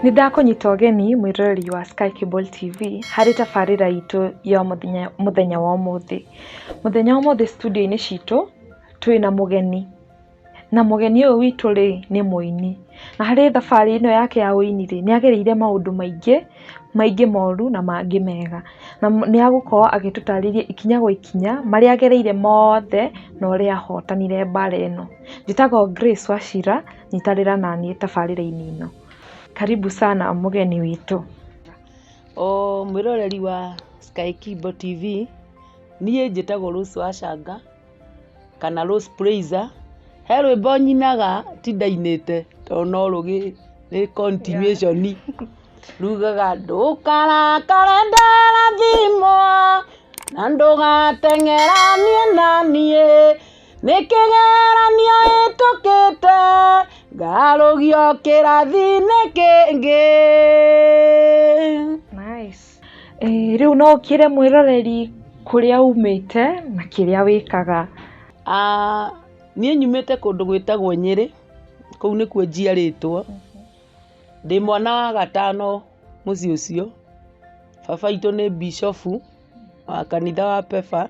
Nĩ ndakũnyita ũgeni mwĩroreri wa Sky Cable TV harĩ tabarĩra itũ ya mũthenya wa ũmũthĩ. Mũthenya wa ũmũthĩ studio-inĩ citũ twĩna mũgeni, na mũgeni ũyũ witũ rĩ nĩ mũini. Na harĩ thabarĩ ĩno yake ya ũini rĩ, nĩ agereire maũndũ maingĩ, maingĩ moru na mangĩ mega. Na nĩ egũkorwo agĩtũtarĩria ikinya gwa ikinya marĩa agereire mothe na ũrĩa ahotanire mbara ĩno. Njĩtagwo Grace Wachira, nyitanĩra naniĩ tabarĩra-inĩ ĩno. Karibu sana mũgeni witũ. O mwĩroreri wa Sky Kibo TV, niĩ njĩtagwo Rose Wachanga kana Rose Praiser. He rwĩmbo nyinaga ti ndainĩte tondũ no rũgĩ nĩ continuation rugaga ndũkarakare ndarathimwo na ndũgateng'eranie na niĩ nĩ kĩgeranio hĩtũkĩte ngarũgio kĩrathi-inĩ kĩngĩ. Nice. Rĩu no ũkĩre mwĩroreri kũrĩa umĩte na kĩrĩa wĩkaga. Niĩ nyumĩte kũndũ gwĩtagwo Nyĩrĩ, kũu nĩkuo njiarĩtwo. Ndĩ mwana wa gatano mũciĩ ũcio. Baba witũ nĩ bishofu wa kanitha wa PEFA,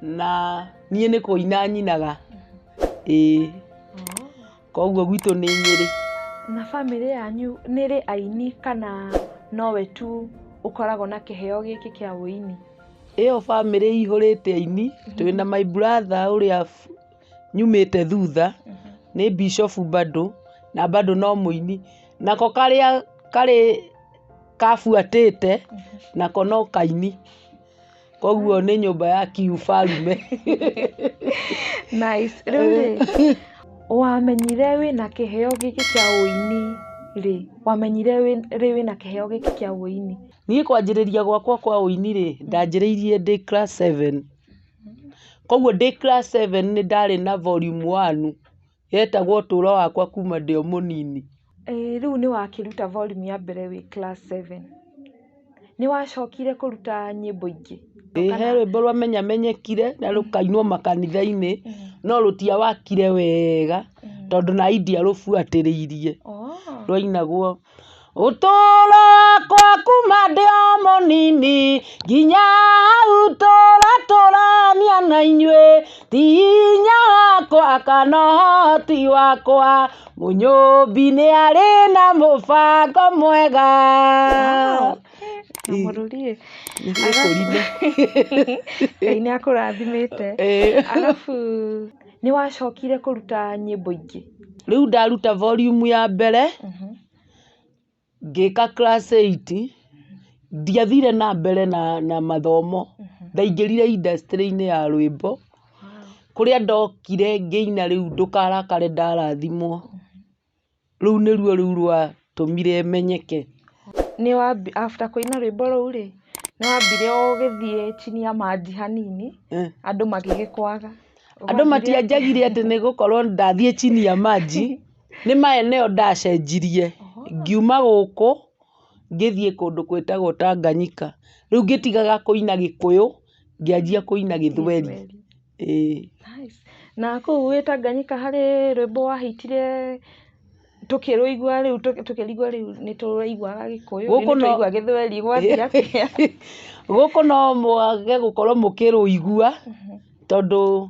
na niĩ nĩ kũina nyinaga, ĩĩ. Koguo gwitũ nĩ Nyĩrĩ. Na bamĩrĩ yanyu nĩ ĩrĩ aini kana nowe tu ũkoragwo na kĩheo gĩkĩ kĩa ũini? Ĩyo bamĩrĩ ĩihũrĩte aini, twĩna my brother ũrĩa nyumĩte thutha, nĩ bishofu bado, na bado no mũini. Nako karĩa karĩ kabuatĩte, nako no kaini. Koguo nĩ nyũmba ya kiubarume. Nice. Rĩu rĩ, wamenyire wĩna kĩheo gĩkĩ kĩa ũini rĩ? Wamenyire rĩ wĩna kĩheo gĩkĩ kĩa ũini? Niĩ kwanjĩrĩria gwakwa kwa ũini rĩ, ndanjĩrĩirie ndĩ class 7. Koguo ndĩ class 7 nĩ ndarĩ na volume 1 yetagwo ũtũro wakwa kuma ndĩ o mũnini. Rĩu nĩ wakĩruta volume ya mbere wĩ class 7. Nĩ wacokire kũruta nyĩmbo ingĩ? Ĩĩ, he rwĩmbo rwamenyamenyekire na rũkainwo makanitha-inĩ, no rũtiawakire wega tondũ na ndiarũbuatĩrĩirie. Rwainagwo ũtũro wakwa kuma ndĩ o mũnini nginya hau tũratũrania na inyuĩ, ti hinya wakwa kana ũhoti wakwa, mũnyũmbi nĩ arĩ na mũbango mwega. Kamũrũri ĩ. Ngai nĩ akũrathimĩte. Arabu nĩ wacokire kũruta nyĩmbo ingĩ? Rĩu ndaruta volume ya mbere, ngĩka class 8, ndiathire na mbere na mathomo, ndaingĩrire industry-inĩ ya rwĩmbo, kũrĩa ndokire ngĩina rĩu ndũkarakare ndarathimwo. Rũu nĩruo rĩu rwatũmire menyeke. Nĩ after kũina rwĩmbo rũu rĩ, nĩ wambire ũgĩthiĩ chini ya maji hanini, andũ magĩgĩkwaga. Andũ matianjagire atĩ nĩ gũkorwo ndathiĩ chini ya maji, nĩ maeneo ndacenjirie. Ngiuma gũkũ ngĩthiĩ kũndũ gwĩtagwo Tanganyika. Rĩu ngĩtigaga kũina Gĩkũyũ, ngĩanjia kũina Gĩthweri. Ĩĩ. Nice. Na kũu wĩ Tanganyika harĩ rwĩmbo wahitire tũkĩrũigua rĩu tũkĩrigwo rĩu nĩ tũraiguaga Gĩkũyũ, Gũkũ nĩ tũraigua Gĩthweri gwathiĩ atĩa? Gũkũ no mwage gũkorwo mũkĩrũigua tondũ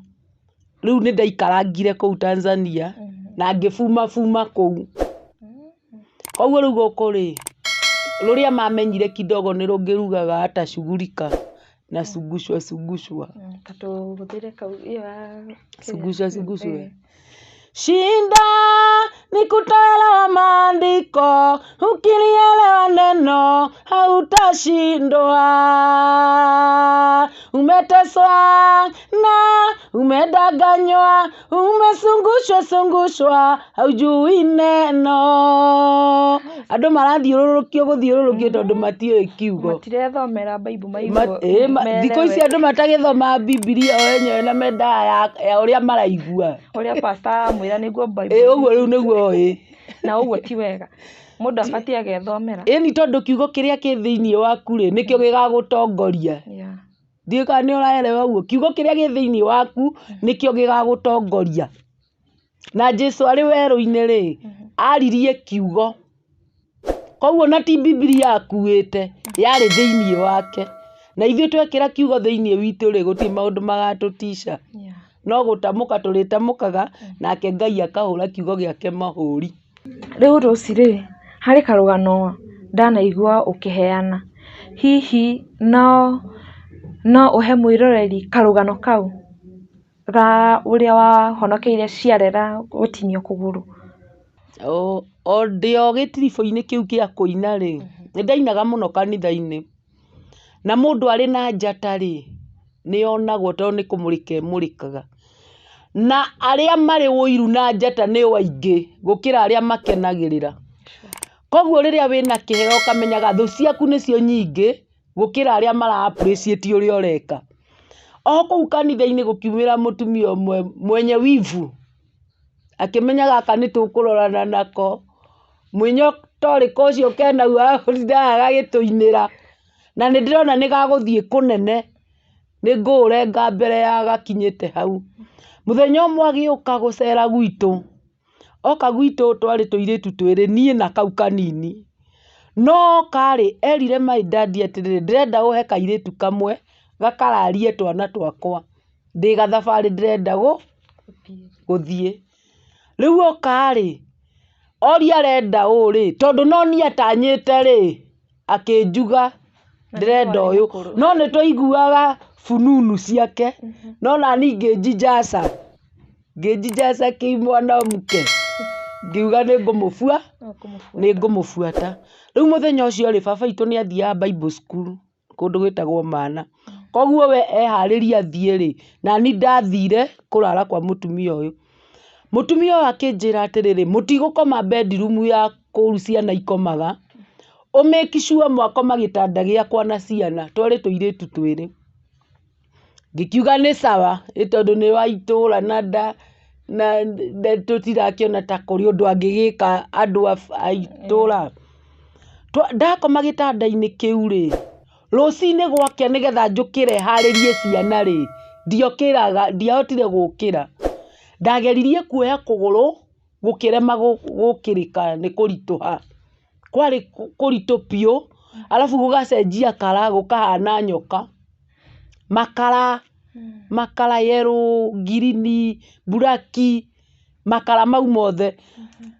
rĩu nĩ ndaikarangire kũu Tanzania na ngĩbumabuma kũu. Koguo rĩu gũkũ rĩ, rũrĩa mamenyire kidogo nĩ rũngĩrugaga hata shughulika na sungushwa sungushwa. Ta tũhũthĩre kau ĩyo ya Sungushwa sungushwa. Shinda ni kutoelewa maandiko, ukilielewa neno hautashindwa. Umeteswa na umedanganywa, umesungushwa sungushwa, haujui neno. Andũ marathiũrũrũkio gũthiũrũrũkio tondũ matiũĩ kiugo. Matirethomera Bible maigua Thikũ ici andũ matagĩthoma Bibilia o enyewe na mendaga ya ũrĩa maraigua. Ũrĩa pastor aramwĩra nĩguo Bible. Ĩ ũguo rĩu nĩguo ĩ. Na ũguo ti wega. Mũndũ abatiĩ agethomera. Ĩni tondũ kiugo kĩrĩa kĩ thĩinĩ waku rĩ, nĩkĩo gĩgagũtongoria. Ndiũĩ kana nĩ ũraelewa ũguo. Kiugo kĩrĩa gĩ thĩinĩ waku nĩkĩo gĩgagũtongoria. Na Jesu arĩ werũ-inĩ rĩ, aririe kiugo. Koguo na ti Bibilia akuĩte, yarĩ thĩiniĩ wake. Na ithuĩ twekĩra kiugo thĩiniĩ witũ rĩ, gũtirĩ maũndũ magatũtica. No gũtamũka tũrĩtamũkaga, nake Ngai akahũra kiugo gĩake mahũri. Rĩu Rose rĩ, harĩ karũgano ndanaigua ũkĩheana. Hihi no no ũhe mwĩroreri karũgano kau ga ũrĩa wahonokeire ciarera gũtinio kũgũrũ? O ndĩ o gĩtiribũ-inĩ kĩu kĩa kũina rĩ, nĩ ndainaga mũno kanitha-inĩ. Na mũndũ arĩ na njata rĩ, nĩ onagwo tondũ nĩ kũmũrĩka ĩmũrĩkaga. Na arĩa marĩ ũiru na njata nĩ aingĩ gũkĩra arĩa makenagĩrĩra. Koguo rĩrĩa wĩna kĩheo ũkamenyaga thũ ciaku nĩcio nyingĩ gũkĩra arĩa mara appreciate ũrĩa ũreka. O kũu kanitha-inĩ gũkiumĩra mũtumia ũmwe mwenye wivu, akĩmenya gaka nĩ tũkũrorana nako, mwĩnyotorĩko ũcio kenaguo gagũtindaga gagĩtũinĩra, na nĩ ndĩrona nĩ gagũthiĩ kũnene, nĩ ngũũrenga mbere ya gakinyĩte hau. Mũthenya ũmwe agĩũka gũcera gwitũ, oka gwitũ twarĩ tũirĩtu twĩrĩ, niĩ na kau kanini. No oka rĩ, erire my daddy atĩrĩrĩ, ndĩrenda ũhe kairĩtu kamwe gakararie twana twakwa, ndĩ gathabarĩ ndĩrenda gũthiĩ. Rĩu oka rĩ, oria arenda ũũ rĩ, tondũ no niĩ atanyĩte rĩ, akĩnjuga ndĩrenda ũyũ. No nĩ twaiguaga fununu ciake, no nani ngĩnjijaca, ngĩnjijaca kĩmwanamke, ngiuga nĩ ngũmũbua, nĩ ngũmũbuata. Rĩu mũthenya ũcio rĩ, baba witũ nĩ athiaga Bible school kũndũ gwĩtagwo Mana. Koguo we eharĩria athiĩ rĩ, nani ndathire kũrara kwa mũtumia ũyũ. Mũtumia ũyũ akĩnjĩra atĩrĩrĩ, mũtigũkoma bedroom ya kũu ciana ikomaga, ũ make sure mwakoma gĩtanda gĩakwa na ciana, twarĩ tũirĩtu twĩrĩ. Ngĩkiuga nĩ sawa, nĩ tondũ nĩ wa itũra na nda na tũtirakĩona ta kũrĩ ũndũ angĩgĩka andũ a itũra. Ndakoma gĩtanda-inĩ kĩu rĩ, rũcinĩ gwakĩa nĩgetha njũkĩre harĩrie ciana rĩ, ndiokĩraga, ndiahotire gũkĩra. Ndageririe kuoya kũgũrũ gũkĩrema gũkĩrĩka nĩ kũritũha. Kwarĩ kũritũ biũ, arabu gũgacenjia kara gũkahana nyoka. Makara, makara yellow, ngirini, mburaki, makara mau mothe.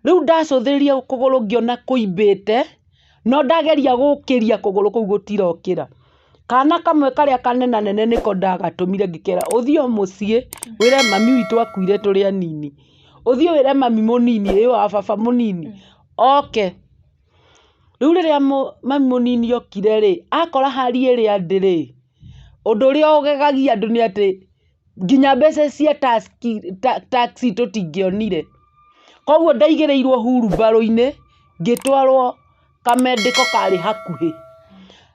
Rĩu ndacũthĩrĩria kũgũrũ ngĩona kũimbĩte, no ndageria gũkĩria kũgũrũ kũu gũtirokĩra. Kana kamwe karĩa kanenanene nĩko ndagatũmire ngĩkera ũthiĩ o mũciĩ wĩre mami witũ akuire tũrĩ anini. Ũthiĩ wĩre mami mũnini, ĩ wa baba mũnini, oke. Rĩu rĩrĩa mami mũnini okire rĩ, akora hali ĩrĩa ndĩ rĩ, ũndũ ũrĩa ũgegagia andũ nĩ atĩ nginya mbeca cia taxi tũtingĩonire. Koguo ndaigĩrĩirwo hurumbarũ-inĩ, ngĩtwarwo kamendĩko karĩ hakuhĩ.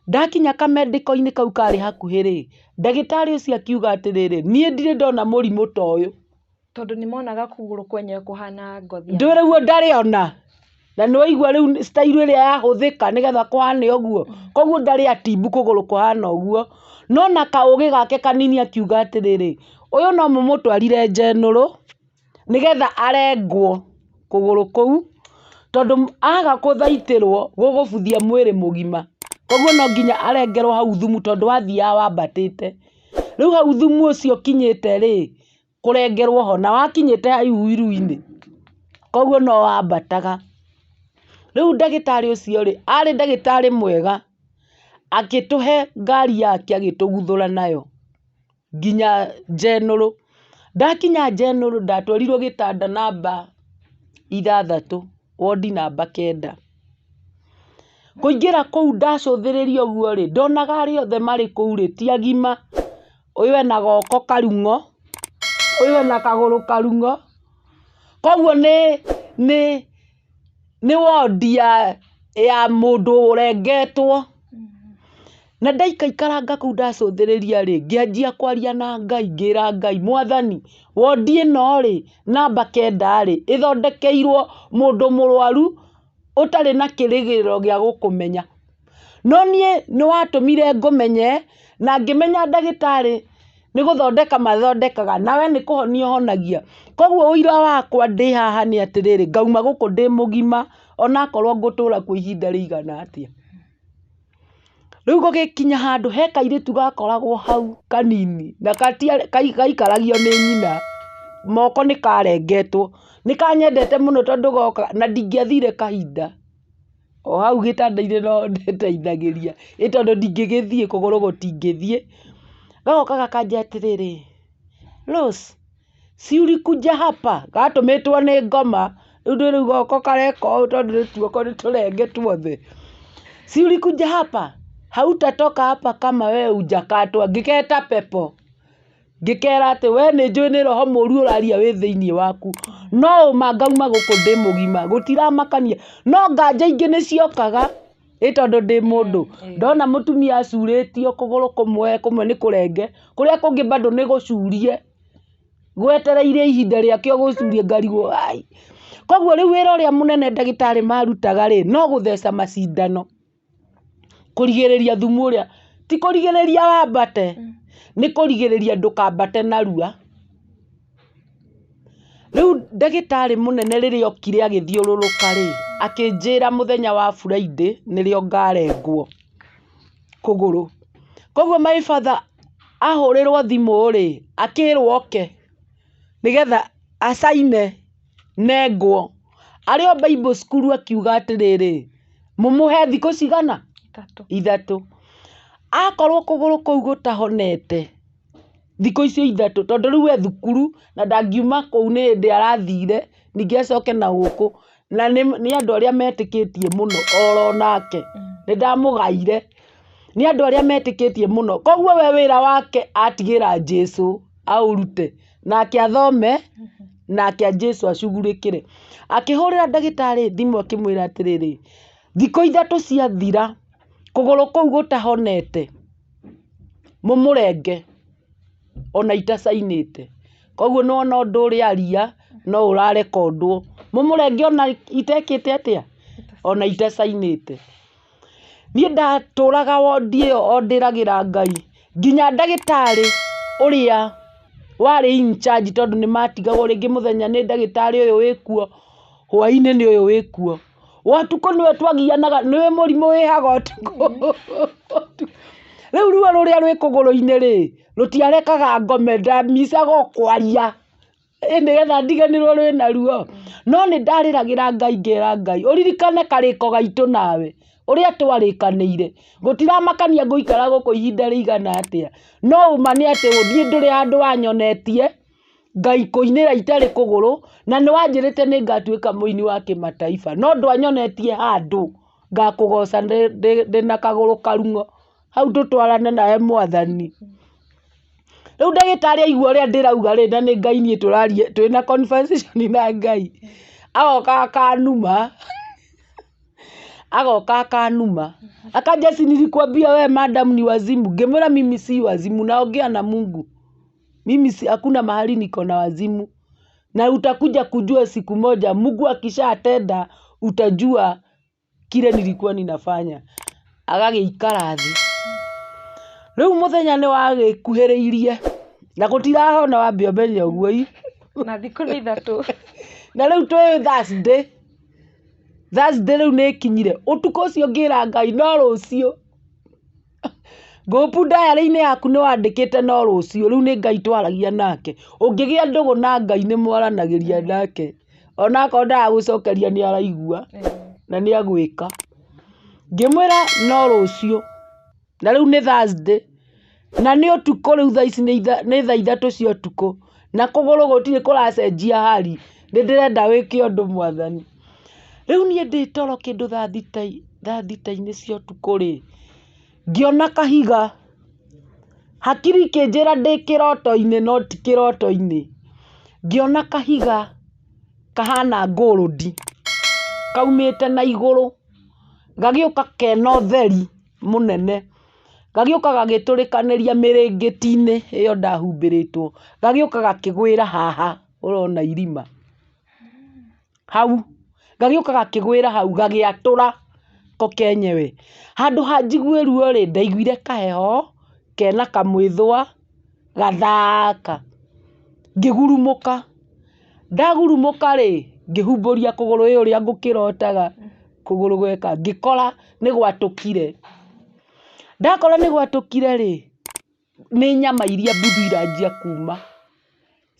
Ndakinya kamendĩko-inĩ kau karĩ hakuhĩ rĩ, ndagĩtarĩ ũcio akiuga atĩrĩrĩ, niĩ ndirĩ ndona mũrimũ ta ũyũ. Tondũ nĩ monaga kũgũrũ kwenyewe kũhana ngothi ya Ndũĩ rĩu ndarĩ ona. Na nĩ waigua rĩu style ĩrĩa yahũthĩka nĩgetha kũhane ũguo. Koguo ndarĩ atimbu kũgũrũ kũhana ũguo. No na kaũgĩ gake kanini akiuga atĩrĩrĩ, ũyũ no mũmũtwarire njenũrũ nĩgetha arengwo kũgũrũ kũu, tondũ aga kũthaitĩrwo gũgũbuthia mwĩrĩ mũgima. Koguo no nginya arengerwo hau thumu tondũ wathiaga wambatĩte. Rĩu hau thumu ũcio ũkinyĩte rĩ, kũrengerwo ho na wakinyĩte hau iru-inĩ. Koguo no wambataga. Rĩu ndagĩtarĩ ũcio rĩ, arĩ ndagĩtarĩ mwega, akĩtũhe ngari yake agĩtũguthũra nayo nginya njenũrũ. Ndakinya njenũrũ ndatwarirwo gĩtanda namba 6, wondi namba 9. Kũingĩra kũu ndacũthĩrĩria ũguo rĩ, ndonaga arĩa othe marĩ kũu rĩ, ti agima. Ũyũ ena goko karung'o, ũyũ ena kagũrũ karung'o. Koguo nĩ wondi ya mũndũ ũrengetwo. Na ndaikaikaranga kũu ndacũthĩrĩria rĩ, ngĩanjia kwaria na Ngai, ngĩra Ngai, Mwathani, wondi ĩno rĩ, namba 9 rĩ, ĩthondekeirwo mũndũ mũrwaru ũtarĩ na kĩrĩgĩrĩro gĩa gũkũmenya. No niĩ nĩ watũmire ngũmenye na ngĩmenya ndagĩtarĩ Nĩ gũthondeka mathondekaga, nawe nĩ kũhonia ũhonagia. Koguo ũira wakwa ndĩ haha nĩ atĩrĩrĩ, ngauma gũkũ ndĩ mũgima onakorwo ngũtũra kuo ihinda rĩigana atĩa. Rĩu gũgĩkinya handũ he kairĩtu gakoragwo hau kanini na gaikaragio nĩ nyina, moko nĩ karengetwo. Nĩ kanyendete mũno tondũ goka na ndingĩathire kahinda, o hau gĩtanda-inĩ no ndeteithagĩria, ĩ tondũ ndingĩgĩthiĩ kũgũrũ gũtingĩthiĩ. Gagoka gakanjĩra atĩrĩrĩ, Rose, si ulikuja hapa? Gatũmĩtwo nĩ ngoma, rĩu ndũĩ rĩu goko kareka ũũ tondũ nĩ tuoko nĩ tũrenge tuothe. Si ulikuja hapa? Hautatoka hapa kama wewe hujakatwa. Ngĩgeta pepo. Ngĩkera atĩ we nĩ njũĩ nĩ roho mũru ũraria wĩ thĩinĩ waku, no ũma ngauma gũkũ ndĩ mũgima, gũtiramakania. No nganja ingĩ nĩ ciokaga, ĩ tondũ ndĩ mũndũ. Ndona mũtumia acurĩtio kũgũrũ kũmwe, kũmwe nĩ kũrenge, kũrĩa kũngĩ bado nĩ gũcurie, gwetereire ihinda rĩakĩo gũcurie ngarigwo ai. Koguo rĩu wĩra ũrĩa mũnene ndagĩtarĩ marutaga rĩ, no gũtheca macindano, kũrigĩrĩria thumu ũrĩa, ti kũrigĩrĩria wambate, nĩ kũrigĩrĩria ndũkambate narua. Rĩu ndagĩtarĩ mũnene rĩrĩa okire agĩthiũrũrũka rĩ, akĩnjĩra mũthenya wa Friday nĩrĩo ngarengwo kũgũrũ. Koguo my father ahũrĩrwo thimũ rĩ, akĩrwo oke nĩgetha acaine nengwo. Arĩ o Bible school akiuga atĩrĩrĩ, mũmũhe thikũ cigana? Ithatũ. Ithatũ. Akorwo kũgũrũ kũu gũtahonete thikũ icio ithatũ, tondũ rĩu e thukuru na ndangiuma kũu nĩ hĩndĩ arathire ningĩ acoke na gũkũ, na nĩ andũ arĩa metĩkĩtie mũno oro nake, nĩ ndamũgaire, nĩ andũ arĩa metĩkĩtie mũno. Koguo we wĩra wake atigĩra Jesu aũrute, nake athome, nake Jesu acugurĩkĩre. Akĩhũrĩra ndagĩtarĩ thimũ akĩmwĩra atĩrĩrĩ, thikũ ithatũ ciathira, kũgũrũ kũu gũtahonete, mũmũrenge ona itacainĩte. Koguo nĩ wona ũndũ ũrĩa aria no ũrarekondwo, mũmũrenge ona itekĩte atĩa, ona itacainĩte. Niĩ ndatũraga wondi ĩyo o ndĩragĩra Ngai nginya ndagĩtarĩ ũrĩa warĩ in charge, tondũ nĩ matigagwo rĩngĩ mũthenya nĩ ndagĩtarĩ ũyũ wĩkuo, hwaĩ-inĩ nĩ ũyũ wĩkuo. Ũtukũ nĩwe twagianaga, nĩwe mũrimũ wĩhaga ũtukũ. Rĩu ruo rũrĩa rwĩ kũgũrũ-inĩ rĩ, rũtiarekaga ngome, ndamicaga o kwaria nĩgetha ndiganĩrwo rwĩna ruo. No nĩ ndarĩragĩra Ngai ngera Ngai, ũririkane karĩko gaitũ nawe, ũrĩa twarĩkanĩire. Gũtiramakania ngũikara gũkũ ihinda rĩigana atĩa, no ũma nĩ atĩ niĩ ndũrĩ handũ wanyonetie Ngai kũinĩra itarĩ kũgũrũ, na nĩ wanjĩrĩte nĩ ngatuĩka mũini wa kĩmataifa, no ndwanyonetie handũ ngakũgoca ndĩna kagũrũ karung'o. Hau tũtwarane nawe mwathani. Rĩu ndagĩtarĩ aigua ũrĩa ndĩrauga rĩ, na nĩ Ngai niĩ tũraria, twĩna conversation na Ngai, agoka akanuma, agoka akanuma, akanja si nilikwambia we madam ni wazimu. Ngĩmwĩra mimi si wazimu, naongea na Mungu. Mimi si, hakuna mahali niko na wazimu. Na utakuja kujua siku moja, Mungu akishatenda utajua kile nilikuwa ninafanya. Agagĩikara thĩ. Rĩu mũthenya nĩ wagĩkuhĩrĩirie na gũtirahona wambe ũmenye ũguo ii. Na thikũ nĩ ithatũ. Na rĩu twĩ Thursday. Thursday rĩu nĩ ĩkinyire. Ũtukũ ũcio ngĩra Ngai no rũciũ. Ngũpu diary-inĩ yaku nĩ wandĩkĩte no rũciũ. Rĩu nĩ Ngai twaragia nake. Ũngĩgĩa ndũgũ na Ngai nĩ mwaranagĩria nake. Onakorwo ndagagũcokeria nĩ araigua na nĩ agwĩka. Ngĩmwĩra no rũciũ. Na rĩu nĩ Thursday. Na nĩ ũtukũ rĩu thaa ici nĩ thaa ithatũ cia ũtukũ. Na kũgũrũ gũtirĩ kũracenjia hali. Nĩ ndĩrenda wĩke ũndũ mwathani. Rĩu niĩ ndĩ toro kĩndũ thaa thita-inĩ cia ũtukũ rĩ, ngĩona kahiga. Hakiri ikĩnjĩra ndĩ kĩroto-inĩ no ti kĩroto-inĩ. Ngĩona kahiga kahana gold kaumĩte na igũrũ, gagĩũka kena ũtheri mũnene, gagĩũka gagĩtũrĩkanĩria mĩrĩngĩti-inĩ ĩyo ndahumbĩrĩtwo, gagĩũka gakĩgwĩra haha ũrona irima hau, gagĩũka gakĩgwĩra hau gagĩatũra ko kenyewe. Handũ ha njigue ruo rĩ, ndaiguire kaheho kena kamwĩthũa Gathaka. Ngĩgurumũka. Ndagurumũka rĩ, ngĩhumbũria kũgũrũ ĩ ũrĩa ngũkĩrotaga kũgũrũ gweka, ngĩkora nĩ gwatũkire. Ndakora nĩ gwatũkire rĩ, nĩ nyama iria mbuthu iranjia kuma.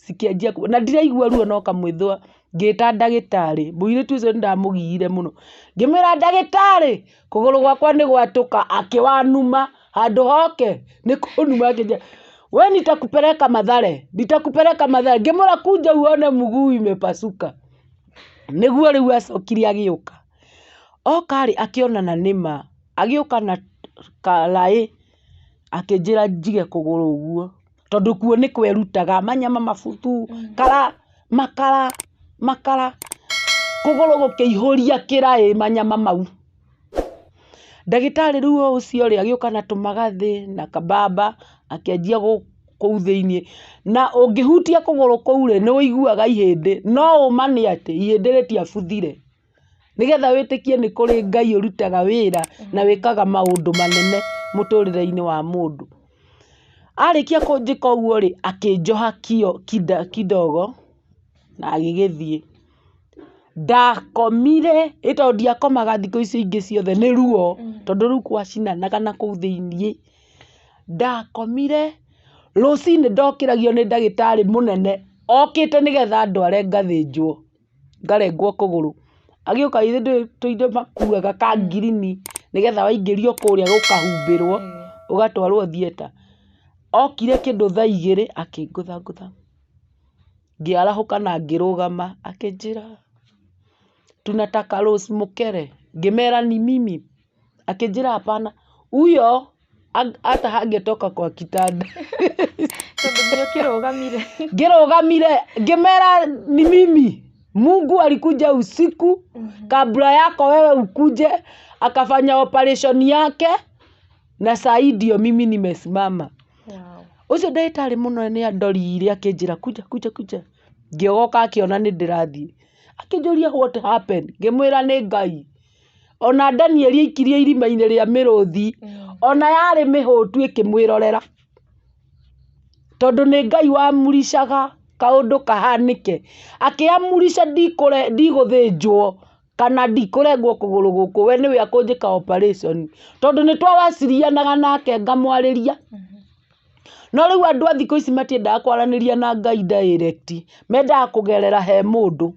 Cikĩanjia na ndiraigua ruo no kamwĩthũa, ngĩta ndagĩtarĩ, mũirĩtu ũcio nĩ ndamũgiire mũno, ngĩmwĩra ndagĩtarĩ kũgũrũ gwakwa nĩ gwatũka, akĩwanuma handũ hoke nĩ kũnuma akĩnjĩra we nitakupeleka Mathare, nitakupeleka Mathare, ngĩmwĩra kuja uone mguu imepasuka. Nĩguo rĩu acokire agĩũka, oka rĩ akĩona na nĩma, agĩũka na karaĩ akĩnjĩra njige kũgũrũ ũguo. Tondũ kuo nĩ kwerutaga manyama mabuthu, kara, makara, makara, kũgũrũ gũkĩihũria kĩraĩ manyama mau. Ndagĩtarĩ rĩu o ũcio rĩ, agĩũka na tũmagathĩ na kambamba akĩanjia kũu thĩiniĩ, na ũngĩhutia kũgũrũ kũu rĩ, nĩ ũiguaga ihĩndĩ, no ũma nĩ atĩ ihĩndĩ rĩtiabuthire. Nĩgetha wĩtĩkie nĩ kũrĩ Ngai ũrutaga wĩra na wĩkaga maũndũ manene mũtũrĩre-inĩ wa mũndũ. Arĩkia kũnjĩka ũguo rĩ, akĩnjoha kidogo na agĩgĩthiĩ. Ndakomire, ĩ tondũ ndiakomaga thikũ icio ingĩ ciothe nĩ ruo, tondũ rĩu gwacinanaga na kũu thĩiniĩ. Ndakomire, rũcinĩ ndokĩragio nĩ ndagĩtarĩ mũnene, okĩte nĩgetha andware ngathĩnjwo. Ngarengwo kũgũrũ. Agĩũka githĩ ndũĩ tũindo makuaga ka ngirini nĩgetha waingĩrio kũrĩa gũkahumbĩrwo ũgatwarwo theatre. Okire kĩndũ thaa igĩrĩ akĩngũthangũtha, ngĩarahũka na ngĩrũgama akĩnjĩra tunataka Rose Mukere, ngĩmera ni mimi. Akĩnjĩra hapana huyo hata hangetoka kwa kitanda. Tondũ nĩ ũkĩrũgamire. Ngĩrũgamire ngĩmera ni mimi. Mungu alikuja usiku kabla yako wewe ukuje, akafanya operation yake na saa hii ndio mimi nimesimama. Wow. Ũcio ndagĩtarĩ mũno nĩ andorire akĩnjĩra kuja kuja kuja. Ngĩogoka akĩona nĩ ndĩrathiĩ. Akĩnjũria what happened? Ngĩmwĩra nĩ Ngai. Ona Danieli aikirio irima-inĩ rĩa mĩrũthi, ona yarĩ mĩhũtu ĩkĩmwĩrorera. Tondũ nĩ Ngai wamuricaga kaũndũ kahanĩke. Akĩamurica ndigũthĩnjwo kana ndikũrengwo kũgũrũ gũkũ, we nĩwe akũnjĩka operation. Tondũ nĩ twawacirianaga nake ngamwarĩria. No rĩu andũ a thikũ ici matiendaga kwaranĩria na Ngai direct, mendaga kũgerera he mũndũ.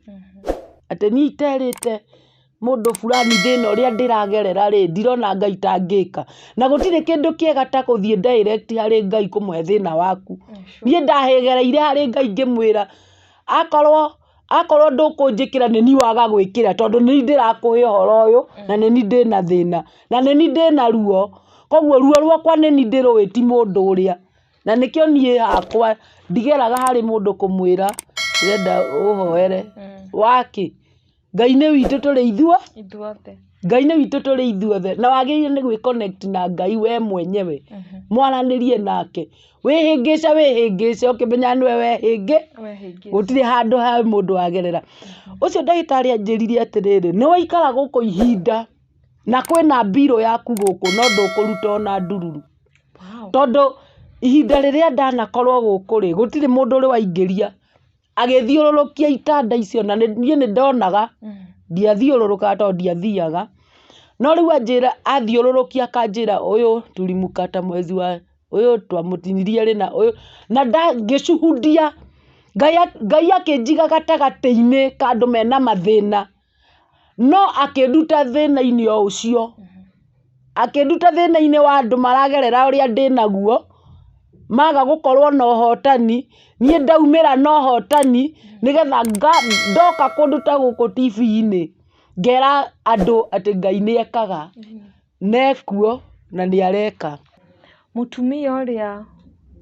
Atĩ niĩ iterĩte mũndũ fulani thĩna ũrĩa ndĩragerera rĩ, ndirona Ngai ta angĩka. Na gũtirĩ kĩndũ kĩega ta gũthiĩ direct harĩ Ngai kũmũhe thĩna waku. Niĩ ndagereire harĩ Ngai ngĩmwĩra akorwo akorwo ndũkũnjĩkĩra nĩ niĩ waga gwĩkĩra tondũ nĩ niĩ ndĩrakũhe ũhoro ũyũ na nĩ niĩ ndĩna thĩna na nĩ niĩ ndĩna ruo, koguo ruo rwakwa nĩ niĩ ndĩrũĩ ti mũndũ ũrĩa. Na nĩkĩo niĩ hakwa ndigeraga harĩ mũndũ kũmwĩra ndĩrenda ũhoere wakĩ. Ngai nĩ witũ tũrĩ ithuo Ithuothe. Ngai nĩ witũ tũrĩ ithuothe na wagĩrĩire nĩ gwĩ connect na Ngai we mwenyewe, mwaranĩrie nake, wĩhĩngĩce wĩhĩngĩce ũkĩmenyaga nĩwe wehĩngĩ, gũtirĩ handũ ha mũndũ wagerera. Ũcio ndagĩtarĩ anjĩrire atĩrĩrĩ, nĩ waikara gũkũ ihinda na kwĩna mbirũ yaku gũkũ no ndũkũruta ona ndururu. Wow. Tondũ ihinda rĩrĩa ndanakorwo gũkũ rĩ, gũtirĩ mũndũ ũrĩ waingĩria agĩthiũrũrũkia itanda icio na niĩ nĩ ndonaga, ndiathiũrũrũkaga tondũ ndiathiaga. No rĩu anjĩra athiũrũrũkia akanjĩra ũyũ tulimkata mwezi wa ũyũ twamũtinirie rĩna ũyũ na ngĩcuhudia Ngai akĩnjiga gatagatĩ-inĩ ka andũ mena mathĩna no akĩnduta thĩna-inĩ o ũcio, akĩnduta thĩna-inĩ wa andũ maragerera ũrĩa ndĩnaguo, maga gũkorwo na ũhotani, niĩ ndaumĩra na ũhotani nĩgetha ndoka kũndũ ta gũkũ TV-inĩ ngera andũ atĩ Ngai nĩ ekaga, na ekuo na nĩ areka. Mũtumia ũrĩa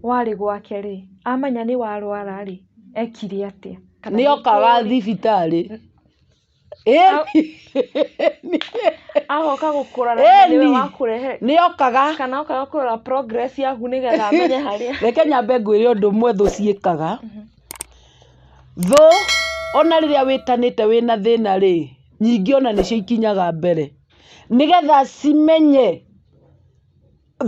warĩ gwake rĩ, amenya nĩ warwara rĩ, ekire atĩa? Kana Nĩ okaga nĩkũũri- thibitarĩ. Agoka gũkũrora na nĩwe Ĩni. wakũrehe Nĩ okaga. Kana okaga kũrora progress yaku nĩgetha amenye harĩa. Reke nyambe ngwĩre ũndũ ũmwe thũ ciĩkaga. Thũ ona rĩrĩa wĩtanĩte wĩna thĩna rĩ, nyingĩ ona nĩcio ikinyaga mbere. Nĩgetha cimenye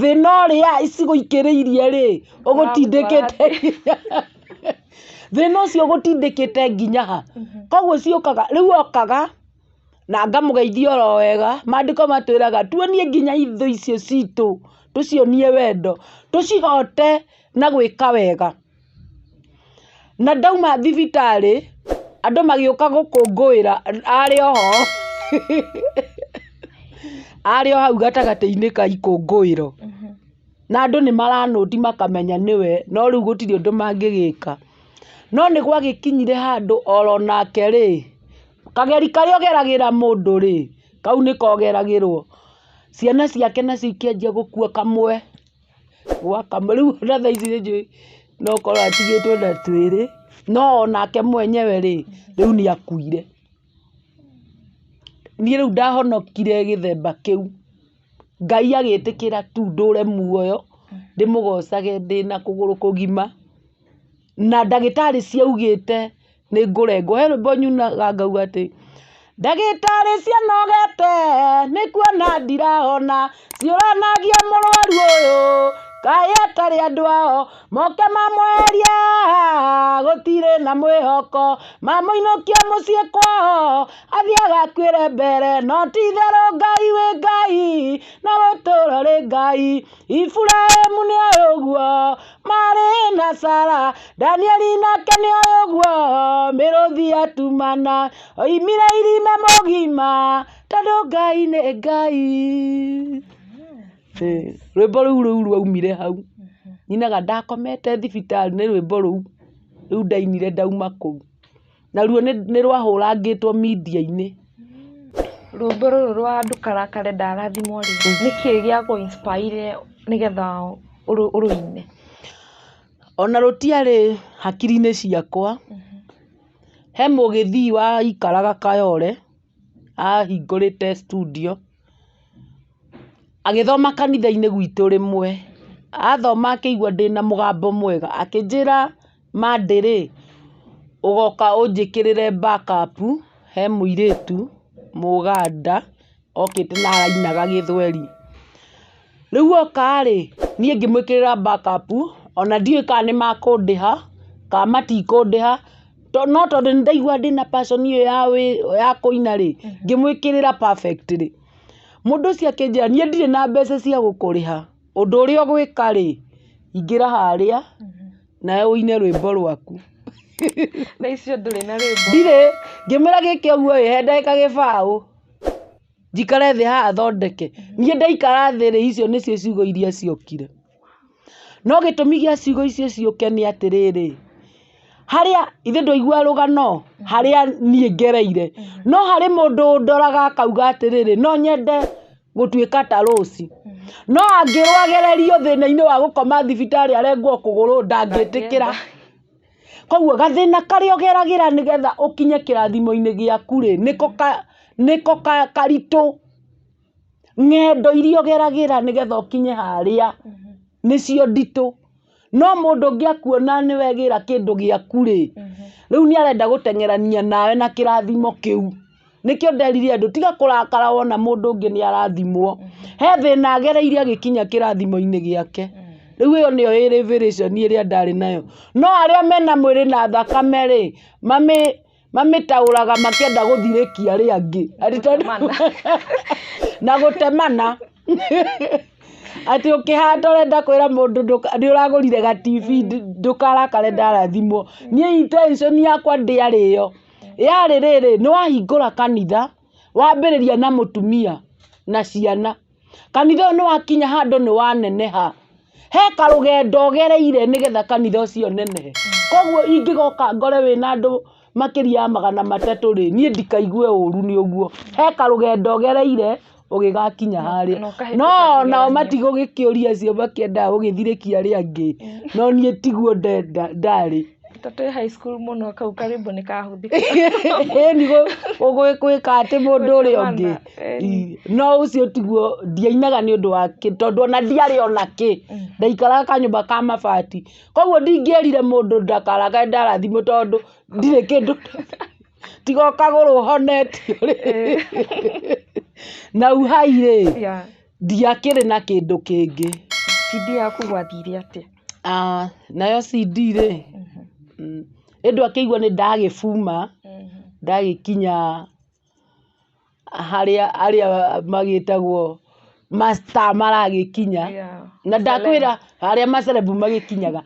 Thĩna ũrĩa cigũikĩrĩirie rĩ, ũgũtindĩkĩte thĩna ũcio ũgũtindĩkĩte nginya ha? Koguo ciũkaga, rĩu okaga na ngamũgeithia oro wega. Maandĩko matwĩraga tuonie nginya ithũ icio citũ, tũcionie wendo, tũcihote na gwĩka wega. Na ndauma thibitarĩ, andũ magĩũka gũkũngũĩra arĩ oho, arĩ o hau gatagatĩ-inĩ ka ikũngũĩro. Na andũ nĩ maranũti makamenya nĩwe, no rĩu gũtirĩ ũndũ mangĩgĩka. No nĩ gwagĩkinyire handũ oro nake rĩ, kageri karĩa ũgeragĩra mũndũ rĩ, kau nĩko ũgeragĩrwo. Ciana ciake nacio ikĩanjia gũkua kamwe. Gwa kamwe rĩu ona thaa ici nĩ njũĩ no ũkorwo atigĩtwo na twĩrĩ, no onake mwenyewe rĩ, rĩu nĩ akuire. Niĩ rĩu ndahonokire gĩthemba kĩu, Ngai agĩtĩkĩra tu ndũre muoyo, ndĩmũgocage ndĩna kũgũrũ kũgima, na ndagĩtarĩ ciaugĩte nĩ ngũrengwo. He rwĩmbo nyunaga ngauga atĩ, ndagĩtarĩ cianogete nĩ kuona ndirahona, ciũranagia mũrwaru ũyũ kaĩ atarĩ andũ ao, moke mamweherie haha gũtirĩ na mwĩhoko, mamũinũkie mũciĩ kwao athiĩ agakuĩre mbere, no ti itherũ Ngai wĩ Ngai na gũtũra ũrĩ Ngai. Iburahimu nĩ oĩ ũguo marĩ na Sara, Danieli nake nĩ oĩ ũguo mĩrũthi yatumana, oimire irima mũgima tondũ Ngai nĩ Ngai. Rwĩmbo rũu rũu rwaumire hau, nyinaga ndakomete thibitarĩ nĩ rwĩmbo rũu, rũu ndainire ndauma kũu. Naruo nĩ rwahũrangĩtwo media-inĩ. Rwĩmbo rũrũ rwa ndũkarakare ndarathimwo rĩ, nĩkĩ gĩa kũ inspire nĩgetha ũrũine? Ona rũtiarĩ hakiri-inĩ ciakwa, he mũgĩthii waikaraga Kayole, ahingũrĩte studio, agĩthoma kanitha-inĩ gwitũ rĩmwe, athoma akĩigua ndĩna mũgambo mwega, akĩnjĩra Monday rĩ, ũgoka ũnjĩkĩrĩre back up he mũirĩtu mũganda okĩte na arainaga gĩthweri. Rĩu oka rĩ, niĩ ngĩmwĩkĩrĩra back up ona ndiũĩ kana nĩ makũndĩha kana matikũndĩha, no tondũ nĩ ndaigua ndĩna passion ĩyo ya kũina rĩ, ngĩmwĩkĩrĩra perfectly. Mũndũ ũcio akĩnjĩra niĩ ndirĩ na mbeca cia gũkũrĩha, ũndũ ũrĩa ũgwĩka rĩ, ingĩra harĩa nawe ũine rwĩmbo rwaku. Thaa icio ndũrĩ na rwĩmbo? Ndirĩ, ngĩmwĩra gĩke ũguo ĩ, he ndagĩka gĩbaũ, njikare thĩ haha thondeke. Niĩ ndaikara thĩ rĩ, icio nĩcio ciugo iria ciokire. No gĩtũmi gĩa ciugo icio ciũke nĩ atĩrĩrĩ, harĩa ithe ndwaigua rũgano harĩa niĩ ngereire, no harĩ mũndũ ũndoraga akauga atĩrĩrĩ, no nyende gũtuĩka ta Rose. No angĩrwo agererio thĩna-inĩ wa gũkoma thibitarĩ arengwo kũgũrũ ndangĩtĩkĩra. Koguo gathĩna karĩa ũgeragĩra nĩgetha ũkinye kĩrathimo-inĩ gĩaku rĩ, nĩko karitũ. Ng'endo iria ũgeragĩra nĩgetha ũkinye harĩa nĩcio nditũ. No mũndũ ũngĩ akuona nĩ wegĩra kĩndũ gĩaku rĩ, rĩu nĩ arenda gũteng'erania nawe na kĩrathimo kĩu. Nĩkĩo nderire andũ tiga kũrakara wona mũndũ ũngĩ nĩ arathimwo. He thĩna agereire agĩkinya kĩrathimo-inĩ gĩake. Rĩu ĩyo nĩyo ĩ revelation ĩrĩa ndarĩ nayo. No arĩa mena mwĩrĩ na thakame rĩ, mamĩtaũraga makĩenda gũthirĩkia arĩa angĩ. Atĩ tondũ na gũtemana. Atĩ ũkĩhanda ũrenda kwĩra mũndũ nĩ ũragũrire ga TV ndũkarakare ndarathimwo. Niĩ intention yakwa ndĩarĩ ĩyo. Yarĩ rĩrĩ, nĩ wahingũra kanitha, wambĩrĩria na mũtumia na ciana. Kanitha ũyũ nĩ wakinya handũ nĩ waneneha. He karũgendo ũgereire nĩgetha kanitha ũcio ũnenehe. Koguo ingĩgoka ngore wĩna andũ makĩria ya 300 rĩ, niĩ ndikaigue ũru nĩ ũguo. He karũgendo ũgereire ũgĩgakinya harĩa. No onao matigũgĩkĩũria acio makĩendaga gũgĩthirĩkia arĩa angĩ, no niĩ tiguo ndarĩ. Ta twĩ high school mũno kau karwĩmbo nĩ kahũthĩkaga. Ĩni gwĩka atĩ mũndũ ũrĩa ũngĩ. No ũcio tiguo, ndiainaga nĩ ũndũ wa kĩ, tondũ ona ndiarĩ ona kĩ. Ndaikaraga kanyũmba ka mabati. Koguo ndingĩerire mũndũ ndakarakare ndarathimwo tondũ ndirĩ kĩndũ tiga o kagũrũ honetio rĩ. Na uhai rĩ, Ndiakĩrĩ na kĩndũ kĩngĩ. CD yaku gwathire atĩa? Ah, nayo CD rĩ, ĩndũ akĩigua nĩ ndagĩbuma, ndagĩkinya harĩa arĩa magĩtagwo ma star maragĩkinya. Na ndakwĩra harĩa macerebu magĩkinyaga.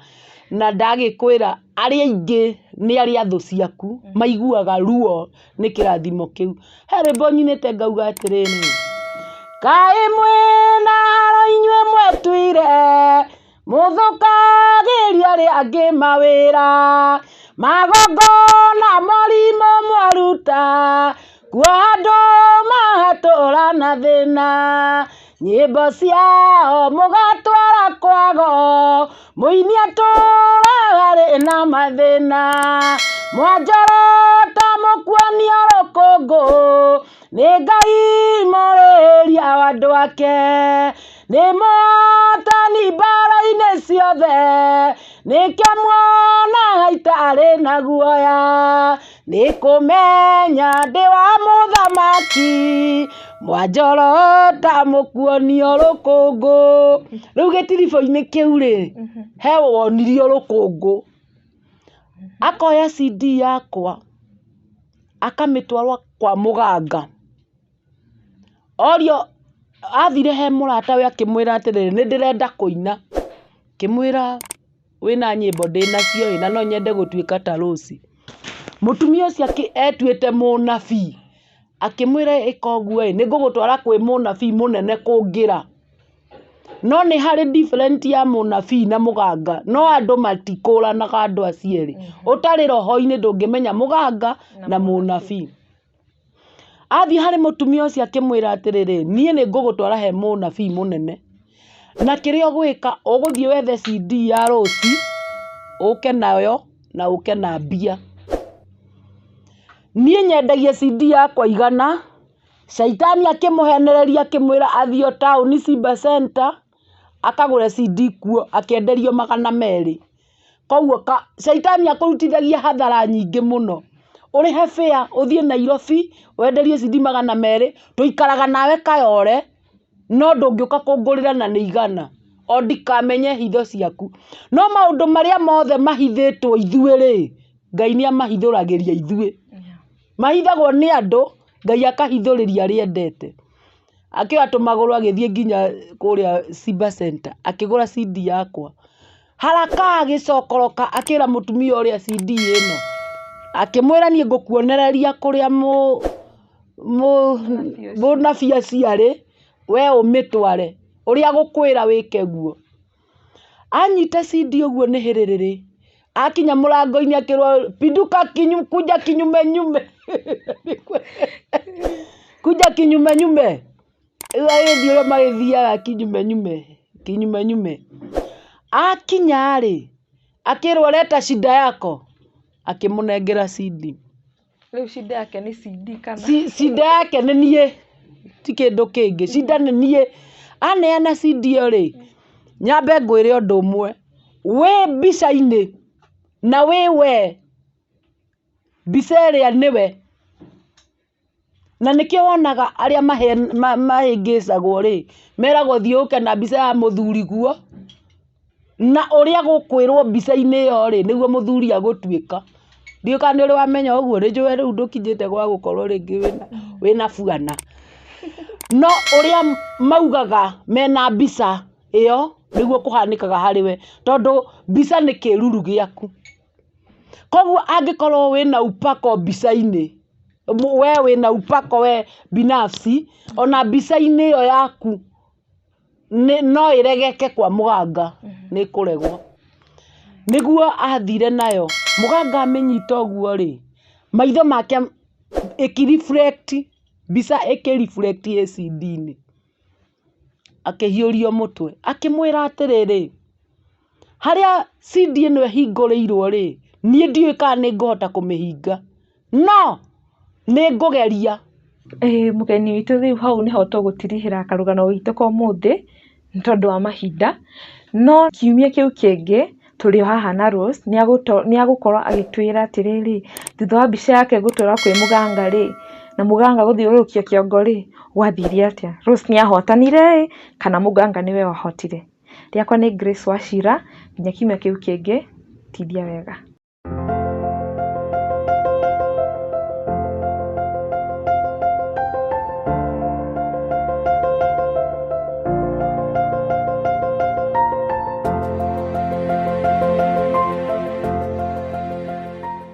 Na ndagĩkwĩra arĩa aingĩ nĩ arĩa thũ ciaku, maiguaga ruo nĩ kĩrathimo kĩu. He rwĩmbo nyinĩte ngauga atĩrĩrĩ, kaĩ mwĩna haro inyuĩ mwetuire, mũthũkagĩria arĩa angĩ mawĩra, magongona morimũ mwaruta, kuoha andũ mahatũra na thĩna, nyĩmbo ciao mũgatwara kwago, mũini atũraga arĩ na mathĩna, mwanjorota mũkuonio rũkũngũ, nĩ Ngai mũrĩria wa andũ ake, nĩ mũhotani mbara-inĩ ciothe, nĩkĩo muonaga itarĩ na guoya, nĩ kũmenya ndĩ wa mũthamaki, mwanjorota mũkuonio rũkũngũ. Rĩu gĩtiribũ-inĩ kĩu rĩ, he wonirio rũkũngũ, akoya CD yakwa akamĩtwara kwa mũganga, orio athire he mũratawe akĩmwĩra atĩrĩrĩ, nĩ ndĩrenda kũina, akĩmwĩra wĩna nyĩmbo ndĩnacio ĩ, na no nyende gũtuĩka ta Rose. Mũtumia ũcio etuĩte mũnabii, akĩmwĩra ĩka ũguo ĩ, nĩngũgũtwara kwĩ mũnabii mũnene kũngĩra. No nĩ harĩ different ya mũnabii na mũganga, no andũ matikũranaga andũ acio erĩ. Ũtarĩ roho-inĩ ndũngĩmenya mũganga na mũnabii. Athiĩ harĩ mũtumia ũcio akĩmwĩra atĩrĩrĩ, niĩ nĩ ngũgũtwara he mũnabii mũnene, na kĩrĩa ũgwĩka ũgũthiĩ wethe CD ya Rose, ũke nayo na ũke na mbia. Niĩ nyendagia CD yakwa igana, caitani akĩmũhenereria akĩmwĩra athiĩ o taũni Simba Center, akagũre CD kuo akĩenderio 200. Koguo caitani akũrutithagia hathara nyingĩ mũno. Ũrĩhe fare ũthiĩ Nairobi wenderio CD 200, tũikaraga nawe Kayole, no ndũngĩũka kũngũrĩra na nĩ 100, o ndikamenye hitho ciaku. No maũndũ marĩa mothe mahithĩtwo ithuĩ rĩ, Ngai nĩ amahithũragĩria ithuĩ. Mahithagwo nĩ andũ, Ngai akahithũrĩria arĩa endete. Akĩoya tũmagũrũ agĩthiĩ nginya kũrĩa Simba Center, akĩgũra CD yakwa. Haraka agĩcokoroka akĩra mũtumia ũrĩa CD ĩno, akĩmwĩra niĩ ngũkuonereria kũrĩa mũnabii acio arĩ, we ũmĩtware, ũrĩa agũkwĩra wĩke guo. Anyita CD ũguo nĩ hĩrĩrĩrĩ, akinya mũrango-inĩ akĩrwo pinduka kuja kinyume nyume kuja kinyume nyume. Rĩu agĩthiĩ ũrĩa magĩthiaga kinyume nyume kinyume nyume. Akinya rĩ, akĩrwo leta shida yako, akĩmũnengera CD. Rĩu shida yake nĩ CD kana? Shida yake nĩ niĩ, ti kĩndũ kĩngĩ, shida nĩ niĩ. Aneana CD ĩyo rĩ, nyambe ngwĩre ũndũ ũmwe, wĩ mbica-inĩ na wĩ we, mbica ĩrĩa nĩwe. Na nĩkĩo wonaga arĩa mahĩngĩcagwo rĩ, meragwo thiĩ ũke na mbica ya mũthuriguo, na ũrĩa gũkwĩrwo mbica-inĩ ĩyo rĩ, nĩguo mũthuri agũtuĩka. Ndiũĩ kana nĩ ũrĩ wamenya ũguo, nĩ njũĩ rĩu ndũkinyĩte gwa gũkorwo rĩngĩ wĩna bwana. No ũrĩa maugaga mena mbica ĩyo, nĩguo kũhanĩkaga harĩ we, tondũ mbica nĩ kĩruru gĩaku. Koguo angĩkorwo wĩna upako mbica-inĩ, we wĩna upako we binafsi, ona mbica-inĩ ĩyo yaku no ĩregeke kwa mũganga, nĩ ĩkũregwo. Nĩguo athire nayo, mũganga amĩnyita ũguo rĩ, maitho make ĩkĩ reflect, mbica ĩkĩ reflect ĩ CD-inĩ. Akĩhiũrio mũtwe, akĩmwĩra atĩrĩrĩ, harĩa CD ĩno ĩhingũrĩirwo rĩ, niĩ ndiũĩ kana nĩ ngũhota kũmĩhinga, no nĩ ngũgeria. Ĩĩ mũgeni witũ rĩu hau nĩho tũgũtirihĩra karũgano gaitũ ka ũmũthĩ, nĩ tondũ wa mahinda, no kiumia kĩu kĩngĩ, tũrĩ o haha na Rose, nĩ agũkorwo agĩtwĩra atĩrĩrĩ, thutha wa mbica yake gũtwarwo kwĩ mũganga rĩ, Na mũganga gũthiũrũrũkia kĩongo rĩ, gwathire atĩa? Rose nĩ ahotanire ĩ, kana mũganga nĩwe wahotire? Rĩakwa nĩ Grace Wachira, nginya kiumia kĩu kĩngĩ, tindia wega.